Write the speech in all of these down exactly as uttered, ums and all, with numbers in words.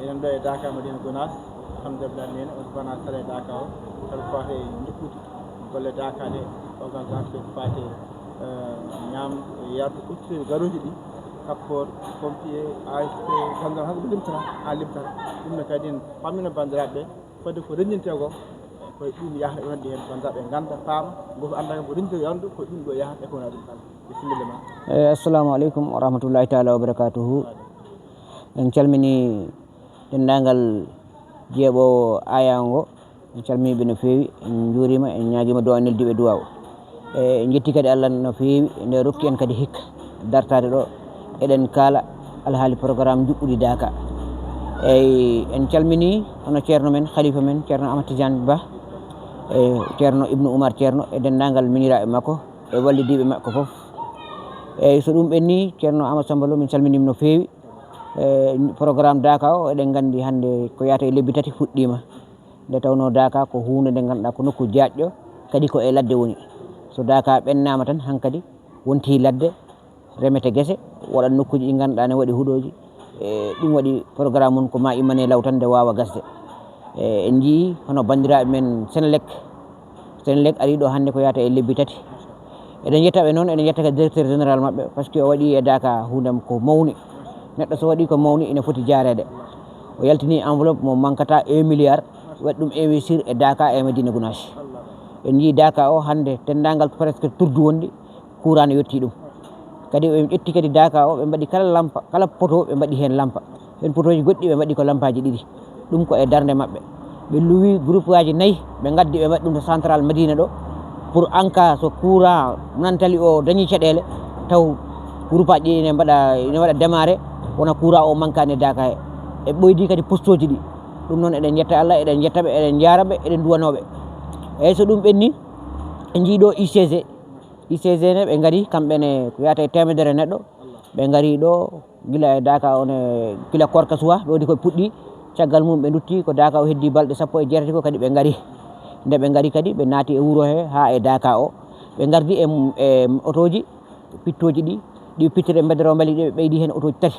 Enen ɗo e Daka Madina Gounass, alhamdulillah, nene on bana sara e Daka o, kala ko fate njuɓɓudi golle Daka ɗe, ogas aspect ko fate, eh, ñaam, yardu, udditde garooji ɗi, kappoor, pompier, A S P, gendarme, hay ko ɓe limtata, haa limtata. Ɗum ne kadi en pammina banndiraaɓe ɓe, fodde ko renndintee ko, ko e ɗum yahata, ɓe noddi heen banndiraaɓe ɓe ngannda, paama, gooto annda ko renndintee ko yardu, ko ɗum ɗo yahata e ko wona ɗum kala. Bisimilla ma. Eh, assalamu aleykum wa rahmatullahi taala wa barakatuhu. En calmini denndaangal jeeɓoowo aayaango, en calminii ɓe no feewi, en njuuriima, en ñaagiima duwaaw, en neldi ɓe duwaaw. E, en njetti kadi Allah no feewi, nde rokki en kadi hikka dartaade ɗo, eɗen kaala alhaali programme njuɓɓudi Daka. Eyi, en calminii hono ceerno men, khalifa men, ceerno Amadou Tidiane Ba, e ceerno Ibnu Oumar Ceerno, e denndaangal miñiraaɓe makko, e wallidiiɓe makko fof. Eyi, so ɗum ɓennii, ceerno Amadou Samba Lo, min calminiima no feewi. E, programme Daka o, eɗen nganndi hannde ko yahata e lebbi tati fuɗɗiima. Nde tawnoo Daka ko huunde nde ngannduɗaa ko nokku jaaƴɗo, kadi ko e ladde woni. So Daka ɓennaama tan, hankadi wontii ladde, remete gese, waɗat nokkuuji ɗi ngannduɗaa ne waɗi huɗooji. E, ɗum waɗi programme mum ko ma immane law tan nde waawa gasde. E, en njiyii hono banndiraaɓe men Senelec, Senelec arii ɗo hannde ko yahata e lebbi tati. Eɗen njetta ɓe noon, eɗen njetta kadi directeur général maɓɓe, par ce que o waɗi e Daka huunde ko mawni. Neɗɗo so waɗi ko mawni, ina foti jaareede. O yaltini enveloppe mo mankata un milliard, waɗi ɗum investir e Daka e Madina Gounass. En njii Daka o hannde, denndaangal presque turdu wonɗi, courant ne yettii ɗum. Kadi ɓe ƴetti kadi Daka o, ɓe mbaɗi kala lampa, kala poto ɓe mbaɗi heen lampa. Heen potooji goɗɗi ɓe mbaɗi ko lampaaji ɗiɗi. Ɗum ko e darnde maɓɓe. Ɓe luwi groupe aji nayi, ɓe ngaddi ɓe mbaɗi ɗum to central Madina ɗo. Pour en cas so courant nantali o dañi caɗeele, taw groupe aji ɗi ene mbaɗa, ene waɗa démarré, wona courant o mankaani Daka he. E ɓoydi kadi postooji ɗi. Ɗum noon eɗen njetta Allah, eɗen njetta ɓe, eɗen njaara ɓe, eɗen nduwanoo ɓe. Eeyi, so ɗum ɓenni, en njii ɗo U C G. U C G ne ɓe ngari, kamɓe ne ko yahata e teemedere neɗɗo. Ɓe ngari ɗo gila e Daka o ne, gila Korka Suwa, ɓe waɗi ko ɓe puɗɗi. Caggal mum ɓe ndutti, ko Daka o heddi balɗe sappo e jeetati ko kadi ɓe ngari. Nde ɓe ngari kadi, ɓe naati e wuro he haa e Daka o. Ɓe ngardi e, e otooji, pittooji ɗi, ɗi pittiri e mbedere o mbali ɗi, ɓe ɓeydi heen otooji tati.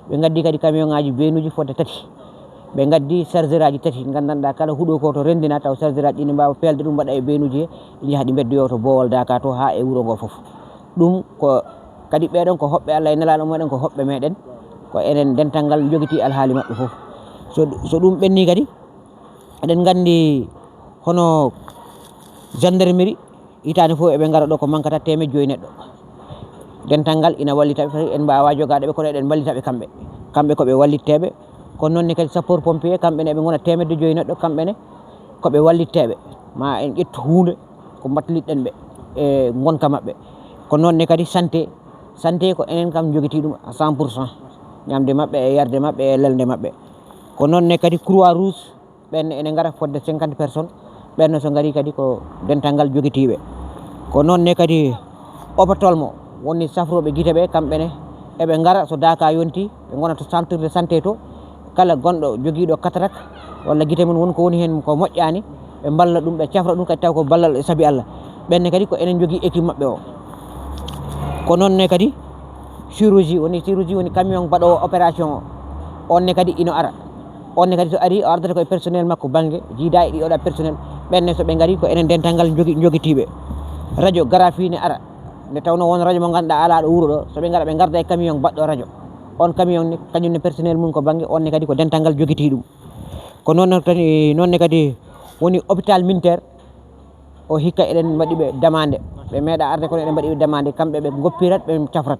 Ɓe ngaddi kadi camion ŋaaji beenuuji fodde tati. Ɓe ngaddi chargeur aji tati, nganndanɗaa kala huɗo ko to renndina, taw chargeur aji ɗi ne mbaawa peelde ɗum, mbaɗa e beenuuji he, ɗi njaha ɗi mbeddoyoo to boowal Daka to haa e wuro ngo fof. Ɗum ko kadi ɓeeɗon ko hoɓɓe Allah e nelaaɗo meɗen, ko hoɓɓe meɗen, ko enen dental ngal njogitii alhaali maɓɓe fof. So, so ɗum ɓenni kadi, eɗen nganndi hono gendarmerie, hitaande fof eɓe ngara ɗo ko mankata teemeɗɗe joyi neɗɗo. Dental ngal ina wallita ɓe, fay en mbaawa jogaade ɓe, kono eɗen mballita ɓe kamɓe. Kamɓe ko ɓe wallitteeɓe. Ko noon ne kadi sapeur pompier, kamɓe ne eɓe ngona teemeɗɗe joyi neɗɗo, kamɓe ne ko ɓe wallitteeɓe. Ma en ƴettu huunde ko mbattiliɗen ɓe e ngonka maɓɓe. Ko noon ne kadi santé, santé ko enen kam njogitii ɗum à cent pour cent. Ñamde maɓɓe e yarde maɓɓe e lelde maɓɓe. Ko noon ne kadi Croix Rouge, ɓen ene ngara fodde cinquante personnes, ɓen so ngari kadi ko dental ngal jogitiiɓe. Ko noon ne kadi Obatol mo woni safrooɓe gite ɓe, kamɓe ne eɓe ngara so Daka yonti, ɓe ngona to centre de santé to, kala gonɗo jogiiɗo cataracte walla gite mum won ko woni heen ko moƴƴaani, ɓe mballa ɗum, ɓe cafra ɗum kadi taw ko ballal e sabi Allah. Ɓen ne kadi ko enen njogii équipe maɓɓe o. Ko noon ne kadi chirurgie woni, chirurgie woni camion baɗoowo opération o. On ne kadi ino ara. On ne kadi so ari, o ardata ko e personnel makko bannge, jiidaa e ɗi oɗa personnel. Ɓen ne so ɓe ngari ko enen dental ngal njogi-, njogitiiɓe. Radiographie ne ara. Nde tawnoo won radio mo ngannduɗaa alaa ɗo wuro ɗo, so ɓe ngara, ɓe ngarda e camion baɗɗo radio. On camion ne, kañum ne personnel mum ko bannge, on ne kadi ko dental ngal jogitii ɗum. Ko noon tan, noon ne kadi woni hôpital militaire o, hikka eɗen mbaɗi ɓe demande. Ɓe meeɗa arde kono eɗen mbaɗi ɓe demande, kamɓe ɓe ngoppirat, ɓe cafrat.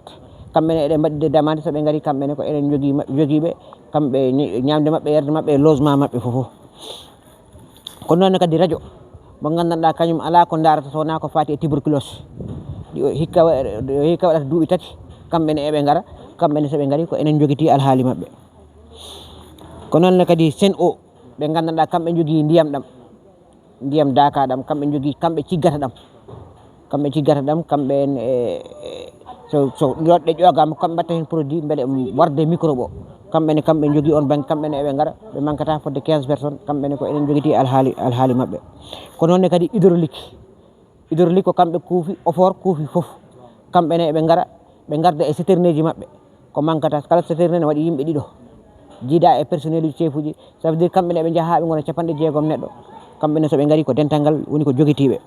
Kamɓe ne eɗen mbaɗi demande, so ɓe ngari kamɓe ne ko enen njogii ma-, njogii ɓe, kamɓe ñi-, ñaamde maɓɓe, yarde maɓɓe, e logement maɓɓe fof fof. Ko noon ne kadi radio mo nganndanɗaa kañum alaa ko ndaarata so wonaa ko faati e tuberculose. Ɗi o hikka wa-, hikka waɗata duuɓi tati, kamɓe ne eɓe ngara, kamɓe ne so ɓe ngari ko enen njogitii alhaali maɓɓe. Ko noon ne kadi Sen O, ɓe nganndanɗaa kamɓe njogii ndiyam ɗam, ndiyam Daka ɗam, kamɓe njogii, kamɓe ciggata ɗam. Kamɓe ciggata ɗam, kamɓe en, e, e, so, so ɗoɗɗe ƴoogama, kamɓe mbatta heen produit, mbele warde microbe o. Kamɓe ne, kamɓe njogii on bannge, kamɓe ne eɓe ngara, ɓe mankata fodde quinze personnes, kamɓe ne ko enen njogitii alhaali, alhaali maɓɓe. Ko noon ne kadi hydraulique. Hydraulique ko kamɓe kuufi, effort kuufi fof. Kamɓe ne eɓe ngara, ɓe ngarda e citerne ji maɓɓe. Ko mankata, kala citerne ne waɗi yimɓe ɗiɗo. jiida e personnel uji, chef uji. Ça veut dire kamɓe ne ɓe njaha ɓe ngona capanɗe jeegom neɗɗo. Kamɓe ne so ɓe ngari ko dental ngal woni ko jogitiiɓe.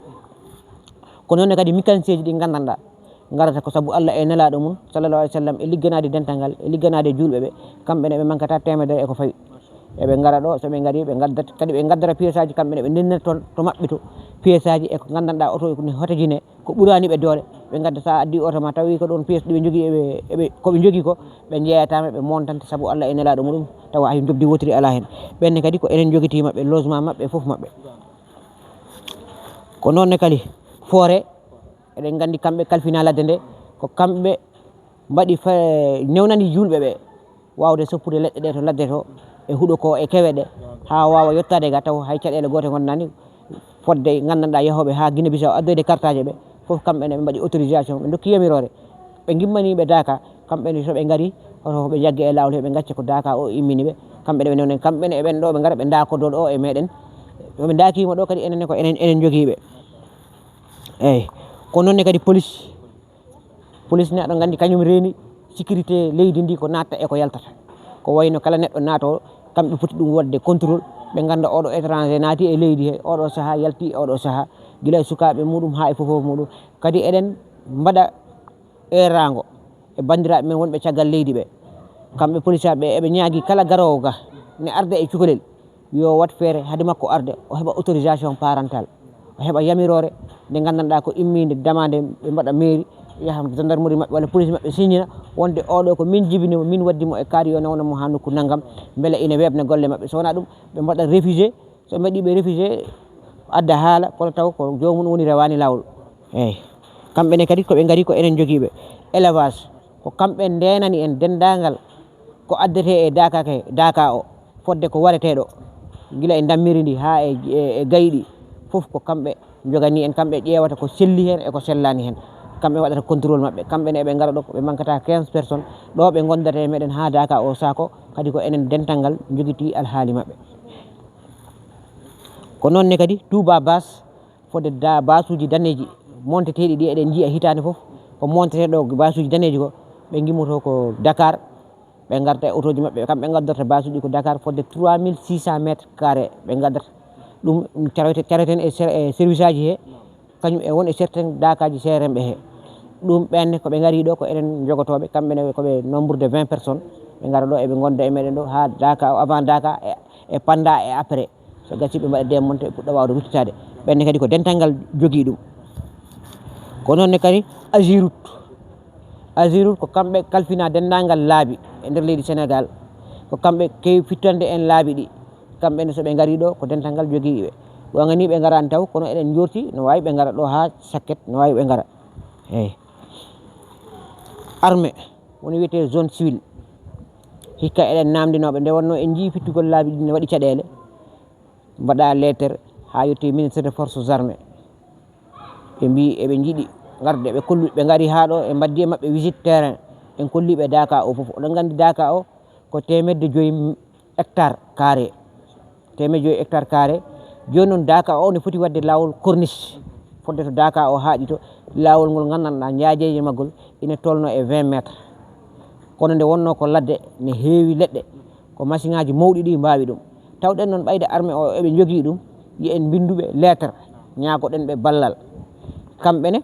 Ko noon ne kadi mécanicien ji ɗi nganndanɗaa ngarata ko sabu Allah e nelaaɗo mum sallallahu alaihi wasallam e ligganaade dental ngal e ligganaade juulɓe ɓe. Kamɓe ne ɓe mankata teemedere e ko fawi. Eɓe ngara ɗo, so ɓe ngari ɓe ngaddat kadi ɓe ngaddata pièce aji kamɓe ne ɓe ndennata toon to maɓɓe to pièce aji e ko nganndanɗaa oto ne hotajine ko ɓuraani ɓe doole. Ɓe ngadda so a addi oto ma tawi ko ɗoon pièce ɗi ɓe njogii eɓe eɓe ko ɓe njogii ko ɓe njeeyataama ɓe montante sabu Allah e nelaaɗo muɗum tawa hay njobdi wootiri alaa heen. Ɓenne kadi ko enen njogitii maɓɓe logement maɓɓe fof maɓɓe. Ko noon ne kadi foore eɗen nganndi kamɓe kalfina ladde nde ko kamɓe mbaɗi fa newnani juulɓe ɓe waawde soppude leɗɗe ɗe to ladde to e huɗo ko e kewe ɗe haa waawa yettaade ga taw hay caɗeele goote ngonnaani fodde nganndanɗaa yahooɓe haa Guinée Bissau addoyde kartaaje ɓe fof kamɓe ne ɓe mbaɗi autorisation ɓe ndokki yamiroore ɓe ngimmanii ɓe daaka kamɓe ne so ɓe ngari hoto ɓe njagge e laawol he ɓe ngacca ko daaka o immini ɓe kamɓe ne ɓe newnen kamɓe ne e ɓen ɗo ɓe ngara ɓe ndaakodoo ɗo e meɗen ɓe ndaakiima ɗo kadi enen ne ko enen enen njogiiɓe. Eyyi ko noon ne kadi police police ne aɗa nganndi kañum reeni sécurité leydi ndi ko natta e ko yaltata ko wayno kala neɗɗo naato kamɓe poti ɗum waɗde contrôle ɓe ngannda oɗo étranger naati e leydi he oɗo saha yalti e oɗo saha gila e sukaaɓe muɗum haa e fofof muɗum kadi eɗen mbaɗa eeraango e banndiraaɓe men wonɓe caggal leydi ɓe kamɓe police ɓe eɓe ñaagi kala garoowo ga ne arda e cukalel yo wat feere hade makko arde o heɓa autorisation parental o heɓa yamiroore nde nganndanɗaa ko immiinde damaande ɓe mbaɗa mairie yaha gendarmerie maɓɓe walla police maɓɓe signina wonde oɗo ko min jibini mo min waddi mo e kaari yo nawna mo haa nokku nanngam mbele ina weeɓna golle maɓɓe so wonaa ɗum ɓe mbaɗa refusé so ɓe mbaɗi ɓe refusé adda haala kono taw ko joomum woni rewaani laawol eyyi kamɓe ne kadi ko ɓe ngari ko enen jogiiɓe élevage ko kamɓe ndeenani en denndaangal ko addetee e daaka ke daaka o fodde ko wareteeɗo gila e ndammiri ndi haa e e gayɗi fof ko kamɓe njoganii en kamɓe ƴeewata ko selli heen e ko sellaani heen kamɓe waɗata contrôle maɓɓe kamɓe ne eɓe ngara ɗo ko ɓe mankata quinze personnes ɗo ɓe ngondata e meɗen haa daaka o saako kadi ko enen dental ngal njogitii alhaali maɓɓe ko noon ne kadi Touba Basse fodde da basuuji daneeji monteteeɗi ɗi eɗen njiya hitaande fof ko monteteeɗo basuuji daneeji ko ɓe ngimmoto ko Dakar ɓe ngarta e otooji maɓɓe kamɓe ngaddorta basuuji ko Dakar fodde trois mille six cent mètres carré ɓe ngaddata ɗum careten e service aji he kañum e won e certaine daakaaji seeremɓe he ɗum ɓenne ko ɓe ngari ɗo ko enen jogotooɓe kamɓe ne koɓe nombre de vingt personnes ɓe ngara ɗo eɓe ngonda e meɗen ɗo haa daaka o avant daaka e panda e après so gasi ɓe mbaɗa demonte ɓe puɗɗa wawde ruttitaade ɓenne kadi ko dental ngal jogii ɗum ko noon ne kadi agirut agirut ko kamɓe kalfina denndangal laabi e nder leydi sénégal ko kamɓe kewi fittande en laabi ɗi kamɓe ne so ɓe ngari ɗo ko dental ngal jogii ɓe gonga ni ɓe ngarani taw kono eɗen jorti no wawi ɓe ngara ɗo ha sakket no wawi ɓe ngara eyyi armée woni wiyete zone civil hikka eɗen namdinoɓe nde wonno en jii fittugol laabi ɗi ne waɗi caɗele mbaɗa lettre ha yetti ministre de forces armées ɓe mbi eɓe jiiɗi garde ɓe kollu ɓe gari ha ɗo e mbaddi e maɓɓe visite terrain en kolliɓe daka o foof oɗon gandi daka o ko temedde joyyi hectare carré temedde joyyi hectare carré joni noon daka o ne foti wadde lawol corniche fodde to daka o haaɗi to lawol ngol gandanɗa jaajeje maggol ina tolno e vingt métre kono nde wonno ko ladde ne heewi leɗɗe ko machine ngaji mawɗi ɗi mbawi ɗum tawɗen noon ɓayde armée o eɓe jogui ɗum yo en mbinduɓe lettre ñaagoɗen ɓe ballal kamɓe ne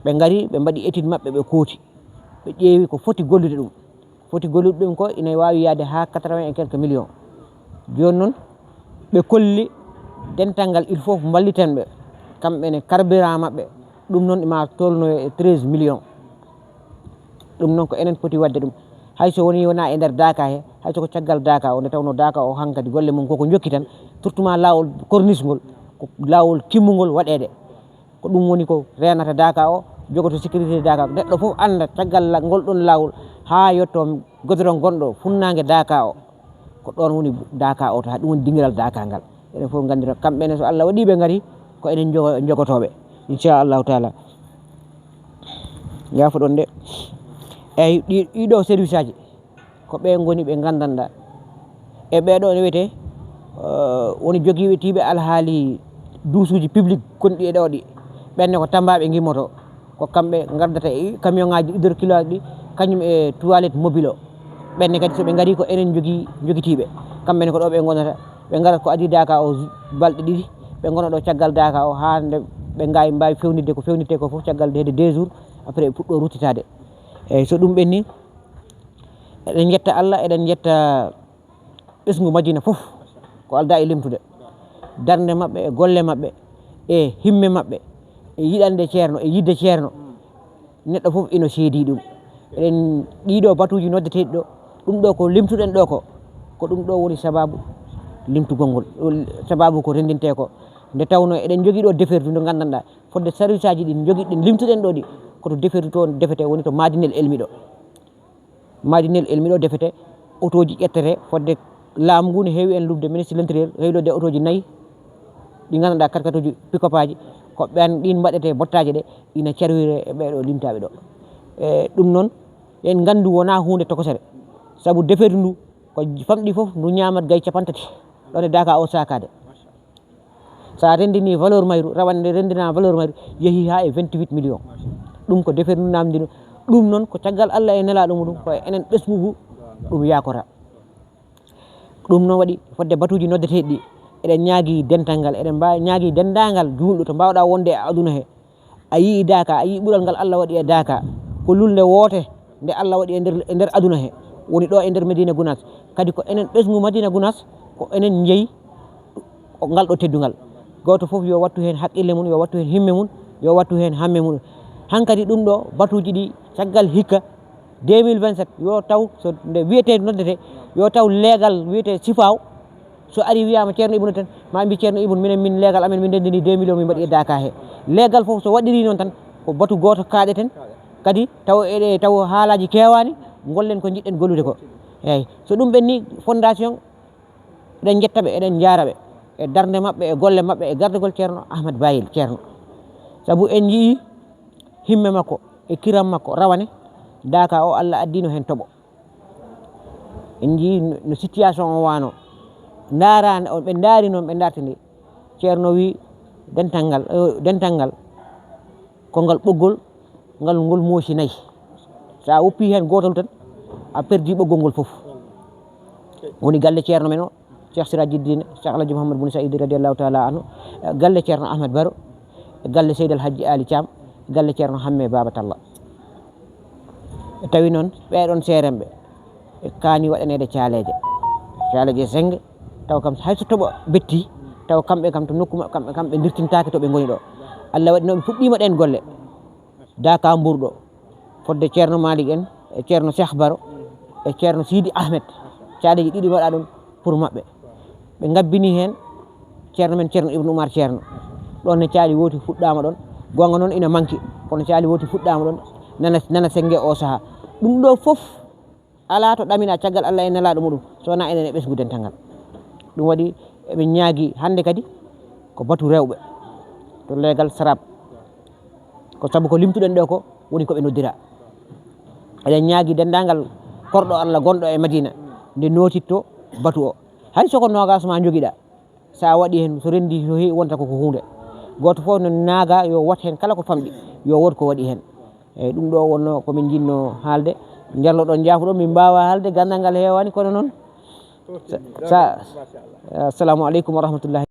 ɓe gari ɓe mbaɗi étude maɓɓe ɓe kooti ɓe ƴeewi ko foti gollude ɗum foti gollude ɗum ko ina wawi yaade ha quatre vingt et quelques millions joni noon ɓe kolli dental ngal il faut mballiten ɓe kamɓe ne carburant maɓɓe ɗum noon ma tolno e treize millions ɗum noon ko enen poti wadde ɗum hayso woni wona e nder daka he hayso ko caggal daka o nde tawno daka o hankadi golle mum koko jokki tan surtout ma lawol corniche ngol ko lawol timmugol waɗede ko ɗum woni ko renata daka o jogoto sécurité daka o neɗɗo foof anda caggal ngol ɗon lawol ha yetto godoron gonɗo funnage daka o ko ɗon woni daka o to ha ɗum woni dingiral daka ngal enen foof gandira kamɓe ne so allah waɗi ɓe gari ko enen jogotoɓe inchallahu taala yafoɗon de eyyi ɗiɗo service aji ko ɓe goni ɓe gandanɗa e ɓeɗo ne wiyete woni jogiiɓe tiiɓe alhaali duusuuji public gonɗi e ɗo ɗi ɓenne ko tambaɓe gimmoto ko kamɓe gardata e camion ngaji hydroculage ɗi kañum e toilette mobile o Ɓenne kadi, so ɓe ngarii, ko enen jogii, jogitiiɓe. Kamɓe ne, ko ɗo ɓe ngonata. Ɓe ngarat ko adii Daaka o balɗe ɗiɗi. Ɓe ngona ɗo caggal Daaka o, haa nde ɓe ngaawi mbaawi fewnitde ko fewnitee ko fof, caggal de, de deux jours, après ɓe puɗɗoo ruttitaade. Eeyi, so ɗum ɓenni, eɗen njetta Allah, eɗen njetta ɓesngu Madina fof, ko aldaa e limtude. Darnde maɓɓe, e golle maɓɓe, e himme maɓɓe, e yiɗande Ceerno, e yiɗde Ceerno. Neɗɗo fof ino seedii ɗum. Eɗen, ɗiiɗoo batuuji noddeteeɗi ɗo, ɗum ɗo ko limtuɗen ɗo ko, ko ɗum ɗo woni sabaabu limtugol ngol, sabaabu ko renndintee ko. Nde tawnoo eɗen njogii ɗo deferdu ndu nganndanɗaa, fodde service aji ɗi njogii ɗin limtuɗen ɗo ɗi, ko to deferdu to defetee, woni to Madinel Elmi ɗo. Madinel Elmi ɗo defetee, otooji ƴettete, fodde laamu ngu ne heewi en lubde, ministre de l'intérieur heewi lodde otooji nayi, ɗi nganndanɗaa katkatuuji, pikopaaji, ko ɓen ɗin mbaɗetee bottaaje ɗe, ina carwire e ɓee ɗo limtaaɓe ɗo. E ɗum noon, en nganndu wonaa huunde tokosere, sabu deferdu ndu ko famɗi fof ndu ñaamat gay capantati, ɗon e Daaka o saakaade. So a renndinii valeur mayru, rawane nde renndinaa valeur mayru, yehii haa e vingt-huit millions. Ɗum ko deferdu ndu naamndino. Ɗum noon ko caggal Allah e nelaaɗo muɗum, ko e enen ɓesngu ngu ɗum yaakora. Ɗum noon waɗi fodde batuuji noddeteeɗi ɗi, eɗen ñaagii dental ngal, eɗen mbaa-, ñaagii denndaangal juulɗo to mbaawɗaa wonde e aduna he. A yii Daaka, a yii ɓural ngal Allah waɗi e Daaka. Ko lulnde woote nde Allah waɗi e nder, e nder aduna he. Woni ɗo e nder Medina Gunaas. Kadi ko enen ɓesngu Madina Gunaas, ko enen njeyi ko ngal ɗo teddungal. Gooto fof yo wattu heen haqqille mum, yo wattu heen himme mum, yo wattu heen hamme mum. Hankadi ɗum ɗo batuuji ɗi caggal hikka deux mille vingt-sept, yo taw so nde wiyetee noddetee, yo taw leegal wiyetee Sifaaw, so ari wiyaama Ceerno Ibnu tan, ma mbi Ceerno Ibnu, minen min leegal amen min ndenndini deux millions min mbaɗi e Daaka he. Leegal fof so waɗirii noon tan, ko batu gooto kaaɗeten, kadi taw eɗe, taw haalaaji keewaani, ngollen ko njiɗɗen gollude ko. Eeyi, so ɗum ɓenni, fondation, eɗen njetta ɓe, eɗen njaara ɓe e darnde maɓɓe, e golle maɓɓe, e gardagol Ceerno Ahmad Bayel Ceerno. Sabu en njiyii himme makko e kiram makko rawane, Daaka o Allah addiino heen toɓo. En njiyii no, no situation o waano. Ndaaraande on, ɓe ndaari noon, ɓe ndartini. Ceerno wii, "Dental ngal, eh, dental ngal, ko ngal ɓoggol, ngal ngol moosi nayi. So a woppii heen gootol tan, a perdii ɓoggol ngol fof." Woni galle Ceerno men o, Cheikh Sirajuddin, Cheikh Alhaji Mouhamadou Boun Saïd radiyallahu taala anhu, galle Ceerno Ahmed Baro, galle Seydi Alhaji Ali Thiam, galle Ceerno Hamme Baba Talla. Tawi noon, ɓee ɗoon seeremɓe, ɓe kaani waɗaneede caaleeje, caaleeje sennge, taw kam hay so toɓo bettii, taw kamɓe kam to nokku maɓɓe, kamɓe kam ɓe ndirtintaake to ɓe ngoni ɗo. Allah waɗi noon ɓe puɗɗiima ɗeen golle. Daaka Mbuur ɗo, fodde Ceerno Malik en, e Ceerno Cheikh Baro, e Ceerno Sidi Ahmed. Caaleeji ɗiɗi mbaɗaa ɗum pour maɓɓe. Ɓe ngabbini heen Ceerno men Ceerno Ibnu Umar Ceerno. Ɗoon ne caali wooti fuɗɗaama ɗoon. Goonga noon ina manki, kono caali wooti fuɗɗaama ɗoon, nana, nana sennge o sahaa. Ɗum ɗo fof alaa to ɗamina caggal Allah e nelaaɗo muɗum, so wonaa enen e ɓesngu dental ngal. Ɗum waɗi eɓe ñaagi hannde kadi ko batu rewɓe to leegal Sarab. Ko sabu ko limtuɗen ɗo ko woni ko ɓe noddira. Eɗen ñaagi denndaangal korɗo Allah gonɗo e Madina nde nootitto batu o. Hay so ko noogas ma njogiɗa, so a waɗi heen, so renndi so heewi, wonta ko ko huunde. Gooto fof no naaga yo wat heen kala ko famɗi, yo wood ko waɗi heen. Eeyi, ɗum ɗo wonno ko min njiɗno haalde. Njalloɗon, njaafoɗon, min mbaawa haalde, ganndal ngal heewaani, kono noon sa, sa, assalamu aleykum wa rahmatullahi.